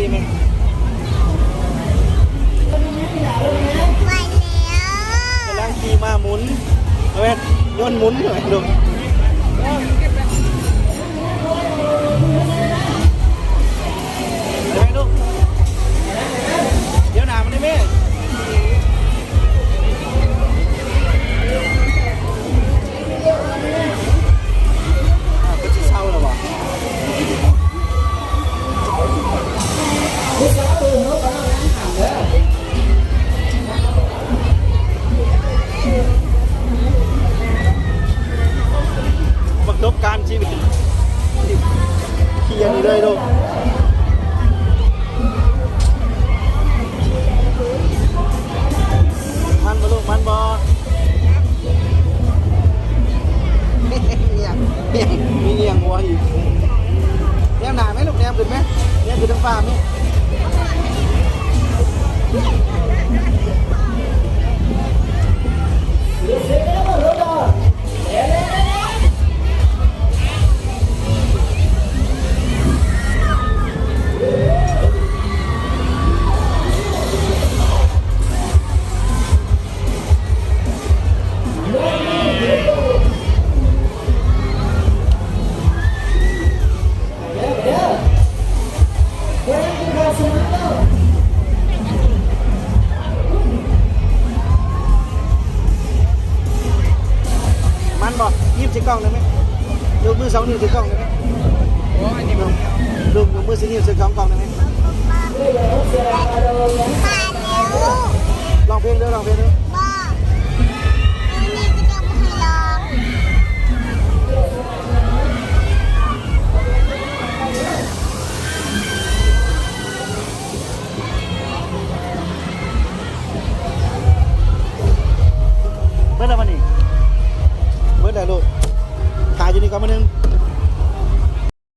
ໄປແລ້ວ ກຳລັງຂີ່ມ້າໝູນ ເອົາແມ່ນ ຍົນໝູນ ເອົາແມ່ນ ເອົາແມ່ນລູກ ດຽວໜ້າມັນໄດ້ແມ່. ອ້າວ ເພິ່ນຊິເຊົາແລ້ວບໍ່? ປະສົບການຊີວິດ ຂີ່ອັນນີ້ເລີຍລູກ. ມັນບໍ່ລູກ ມັນບໍ່? ອີ່ຫຍັງ ອີ່ຫຍັງ ມີອີ່ຫຍັງຫົວອີກ? ແນມໜ້າແມລູກ ແນມຂຶ້ນແມ ແນມຂຶ້ນທາງຟ້າແມ. ມັນບໍ່? ຍິບໃສ່ກ້ອງໄດ້ໄໝ? ຍົກມືສອງນິ້ວໃສ່ກ້ອງໄດ້ໄໝ? ໂອ້ຍ ນີ້ມັນ ລຸງ ຍົກມືສີ່ນິ້ວໃສ່ສອງກ້ອງໄດ້ໄໝ? ຮ້ອງເພງເດີ້ ຮ້ອງເພງເດີ້. ເບິດແລ້ວບັດນີ້.